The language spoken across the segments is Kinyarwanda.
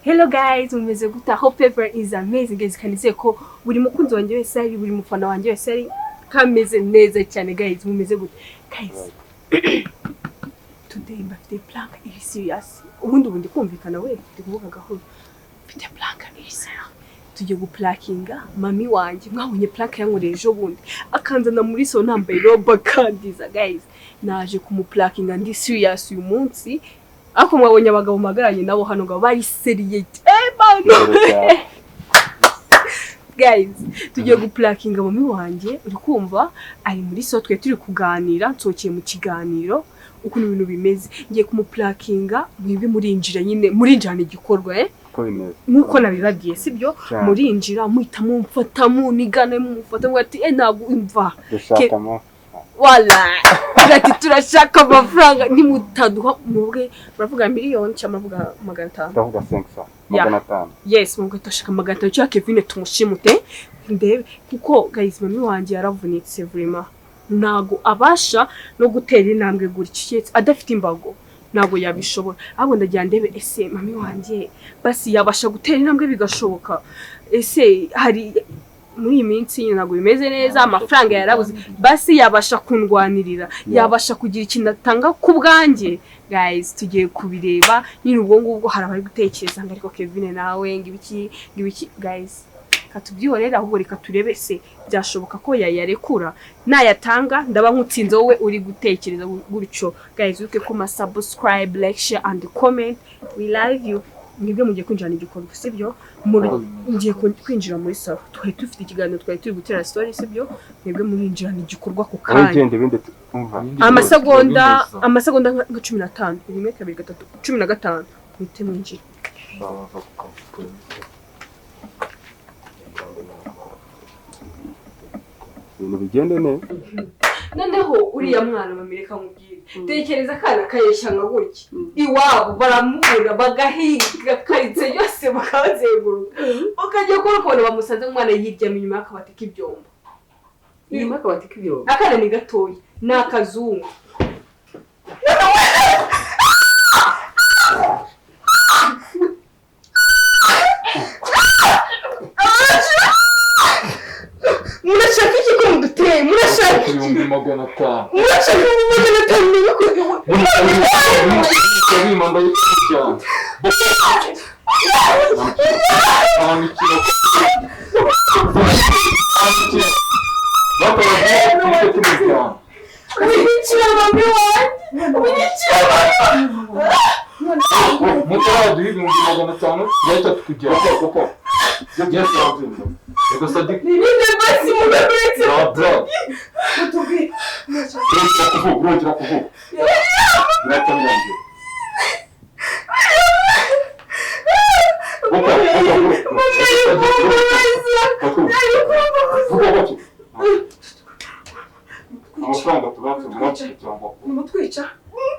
Hello guys, mumeze gute? Hope everyone is amazing, guys. Kanizeye ko buri mukunzi wanjye wese ari, buri mufana wanjye wese ari kameze neza cyane. Guys, mumeze gute? Guys, today mbafite prank iri serious. Ubundi ubu ndi kumvikana we, ndi kuvuga gahoro. Mfite prank iri serious. Tugiye guprankinga mami wanjye. Mwabonye prank yankoreye ejo bundi, akanzana muri so nambaye roba kandiza. Guys, naje kumuprankinga ndi serious uyu munsi, ariko mwabonye abagabo mpagararanye nabo hano ngo bari sérieux, eh bano. Guys, tugiye guprankinga mami wanjye. Uri kumva ari muri so, twe turi kuganira, nsohokeye mu kiganiro ukuntu ibintu bimeze. Ngiye kumuprankinga, mwebwe murinjira nyine, murinjirana igikorwa, eh. Uko bimeze. Nk'uko nabibabwiye, sibyo? Cyane. Murinjira muhita mumfata, munigane, mumufata muvuga ati eh, ntabwo imva. Dushaka amafaranga. Wala ati turashaka amafaranga, nimutaduha mubwe muravuga miliyoni cyangwa muravuga 500? Ndavuga 500. Yeah. 500. Yes, mubwo turashaka 500 cya Kevin tumushimute ndebe, kuko guys, mami wanjye yaravunitse vraiment, ntago abasha no gutera intambwe gutya keretse adafite imbago, ntabwo yabishobora. Ahubwo ndagira ndebe ese mami wanjye basi yabasha gutera intambwe bigashoboka. Ese hari muri iyi minsi nyine ntabwo bimeze neza, amafaranga yarabuze, basi yabasha kundwanirira, yabasha kugira ikintu atanga ku bwanjye? Guys, tugiye kubireba nyine. Ubwo ngubwo hari abari gutekereza ngo ariko Kevin nawe ngo ibiki ngo ibiki. Guys, reka tubyihorere, ahubwo reka turebe se byashoboka ko yayarekura. Nayatanga ndaba nkutsinze wowe uri gutekereza gutyo. Guys, wibuke ko ma subscribe, like, share and comment. We love you. Mwebwe mugiye kwinjirana igikorwa, sibyo? Ngiye kwinjira muri salo, twari dufite ikiganiro, twari turi gutera story, sibyo? Mwebwe murinjirana igikorwa ku Wowe kanya. genda, ibindi umva. Amasegonda nka 15, rimwe, kabiri, gatatu, 15, muhite mwinjira. Bava ku kazi. Ibintu bigende neza. Noneho uriya mwana, mamireka nkubwire, tekereza akana kayeshya nka gutya, iwabo baramubura, bagahiga karitsiye yose, bakabazenguruka, ukajya kubona ukabona bamusanze, umwana yiryamye inyuma y'akabati k'ibyombo. Inyuma y'akabati k'ibyombo? Akana ni gatoya, ni akazungu. Murashaka iki ko muduteye? Murashaka iki? 500,000. Murashaka 500,000? Winyicira mami wanjye, winyicira mami. Mutaraduha 500,000, turahita tukujyana. Yego Sadik. Nibinde basi mubemuretse. Bra. Urongera kuvuga, urongera kuvuga. Birahita birangira. Vuga, vuga, vuga. Vuga gake. Amafaranga tubatse muratse cyangwa Nimutwica,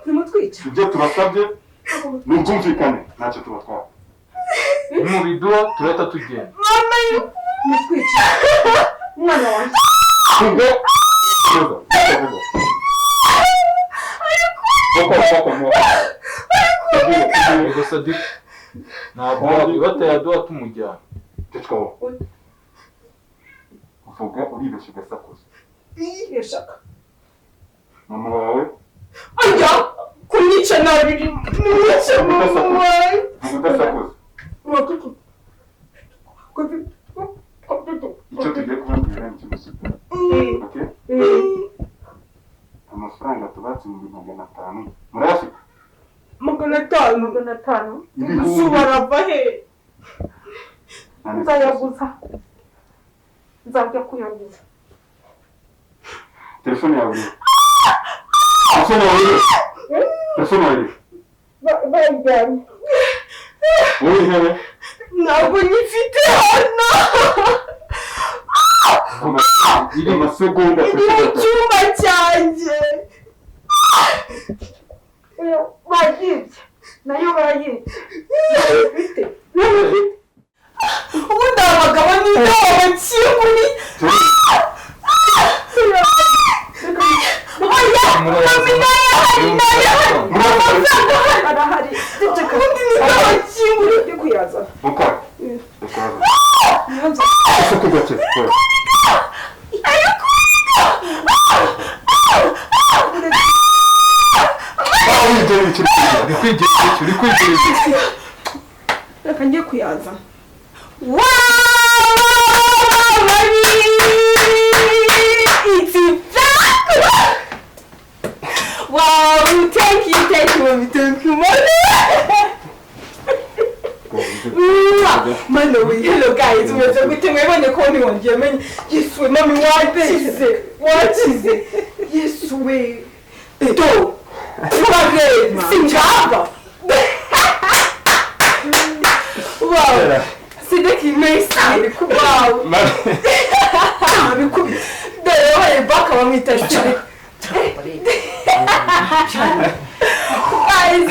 nimutwica. Ibyo tubasabye ni ubwumvikane, ntacyo tubatwara. Nimubiduha turahita tugenda. Nimutwica umwana wanjye. Vuga. Vuga, vuga. Vuga, vuga, vuga. Yego Sadik. Ntabwo batayaduha tumujyana. Ceceka wowe. Uvuga uribeshya ugasakuza. Yeshaka. Mama wawe. Ajya kumwica nabi, kumwica mama wanjye. Vuga udasakuza. Icyo tugiye kubabwira ni kimwe gusa. Okay? Amafaranga tubatse 500,000. Murayafite? 500. 500? Ibihumbi. Barava he? Nzayaguza, nzajya kuyaguza. Telefone yawe irihe? Telefone yawe irihe? Telefone yawe irihe? Bayijyanye. Wowe intebe? Ntabwo nyifite hano. Iri amasegonda. Iri mu cyumba cyanjye. Bayibye nayo, bayibye. Bite? Ubundi aba bagabo ni abakinguri. Oya, mami, nayo hari, nayo hari. Arahari. Ubundi ni abakinguri. Ndi kuyazana. Rwose. Ah, wigera ibiki, Uri kwigira ibiki, uri kwigira ibiki. Reka njye kuyazana. Wow, mami! It's back! Wow, thank you, mommy, thank you, mommy. Mwah! Mano we, hello guys, umeze gute? Mwebonye ko ni wongeye menye. Yesu we, mami wakize, wakize. Yesu we. Do. Twage, sinjaba. Wow. Sideki, merci. Wow. Nabikubise. Dore wabaye baka bamwita Sideki. Guys,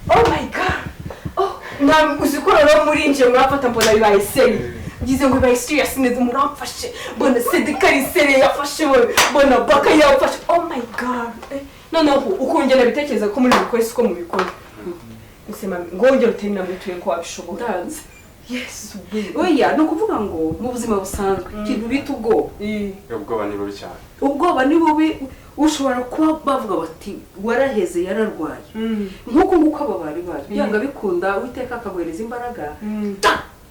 Oh my God. Oh, mwami uzi ko rero murinjiye murafata mbona bibaye seri. Ngize ngo bibaye serious neza muramfashe. Mbona Sideki ari seri yafashe mbona baka yafashe. Oh my God. Noneho uko ngenda bitekereza ko muri bikore siko mubikora. Ese mami ngongera utere intambwe tuye ko wabishobora. Ndanze. Yesu we. Oya, ni ukuvuga ngo mu buzima busanzwe ikintu bita ubwoba, Ubwoba ni bubi cyane. Ubwoba ni bubi. Ushobora kuba bavuga bati waraheze, yararwaye, nk'uko nguko abo bari bari byanga bikunda, Uwiteka akaguhereza imbaraga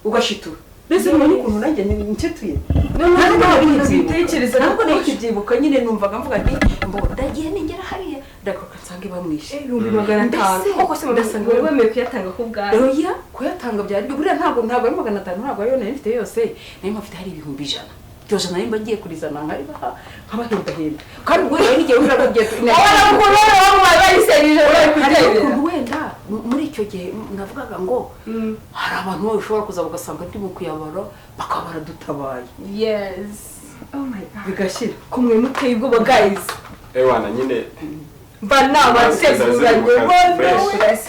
ugashitura. Mbese nubona ukuntu nanjye ncetuye. Noneho Ntabwo ntabwo nabibyibuka. nabitekereza. Ntabwo nabikibyibuka nyine, numvaga mvuga nti mbo ndagiye ningera hariya ndagaruka nsange bamwishe. 500,000. Mbese, Koko se mami ndasanga wari wemeye kuyatanga ku bwawe? Oya, kuyatanga byari buriya ntabwo ari 500, ntabwo ariyo nari mfite yose. Nari mfite hari 100,000. Iryo jana nari mba ngiye kurizana nkaribaha nkabahendahenda, kandi ubwo rero n'igihe wenda ngiye Wabona ukuntu rero bamubaye bayiserije bari hari kubyemera. ukuntu wenda muri icyo gihe navugaga ngo hari abantu bashobora kuza bagasanga ndimo kuyabara bakaba baradutabaye. Yes. Oh my God. Bigashira. Ko mwe muteye ubwoba guys. Ewana nyine. Mba nabateguranye Fresh.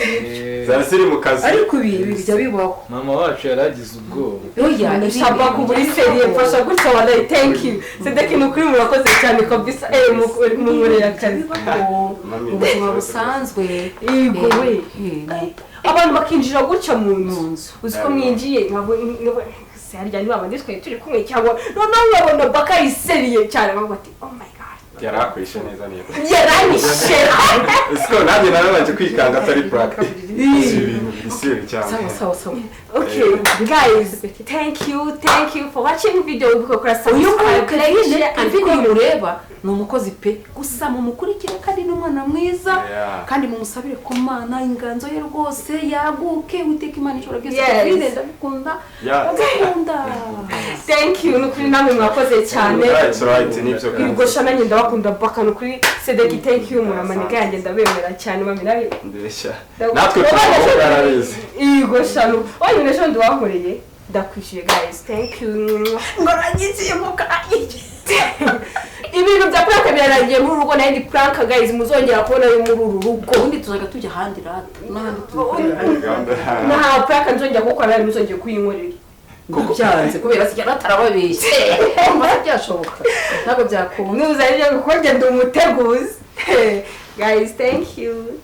Zari ziri mu kazi. Ariko ibi bijya bibaho. Mama wacu yaragize ubwoba. Oya, ibi Shaba kuburi seriye mfasha gutya wallahi, thank you. Sideki, ni ukuri murakoze cyane kabisa, munkoreye akazi. Bibaho Mami, mu buzima busanzwe. Yego we. Abantu bakinjira gutya mu nzu. Mu nzu. Uzi ko mwinjiye nkabo se harya ni babandi twari turi kumwe, cyangwa noneho nkabona baka iseriye cyane bavuga ati oh my God. Yari akwishe neza neza. Yaranyishe. Siko nanjye narabanje kwikanga atari prank. Si ibintu biri seri cyane. Sawa sawa sawa. Okay guys, thank you for watching video. Ukora Uyu nguyu subscribe, like, share and Kevin comment. mureba ni umukozi pe, gusa mumukurikire kandi ni umwana mwiza. Kandi mumusabire ku Mana inganzo ye rwose yaguke. Uwiteka Imana ishobora byose. Yes. Kevin ndagukunda. Ndagukunda. Thank you, nukuri namwe mwakoze cyane. Right, nibyo kandi. Ibigosha nanjye ndabakunda baka, nukuri Sedeki, thank you, muramaneka yanjye ndabemera cyane mami nabi. Ndeshya. Natwe tubaho barabizi. Igosha no oya nejo ndiwankoreye ndakwishyuye guys, thank you. Ngoranyiziye mukanyiye. Ibintu bya prank birarangiye muri uru rugo, nayo ndi prank guys muzongera kubona yo muri uru rugo. Ubundi tuzajya tujya ahandi rata n'ahandi tubikorera. Nta prank nzongera gukora nayo muzongera kuyinkorera. Byanze kubera sijya batarababeshye, urumva byashoboka? Ntabwo byakunda. Nuza ibyo gukora ndi umuteguzi. Guys, thank you.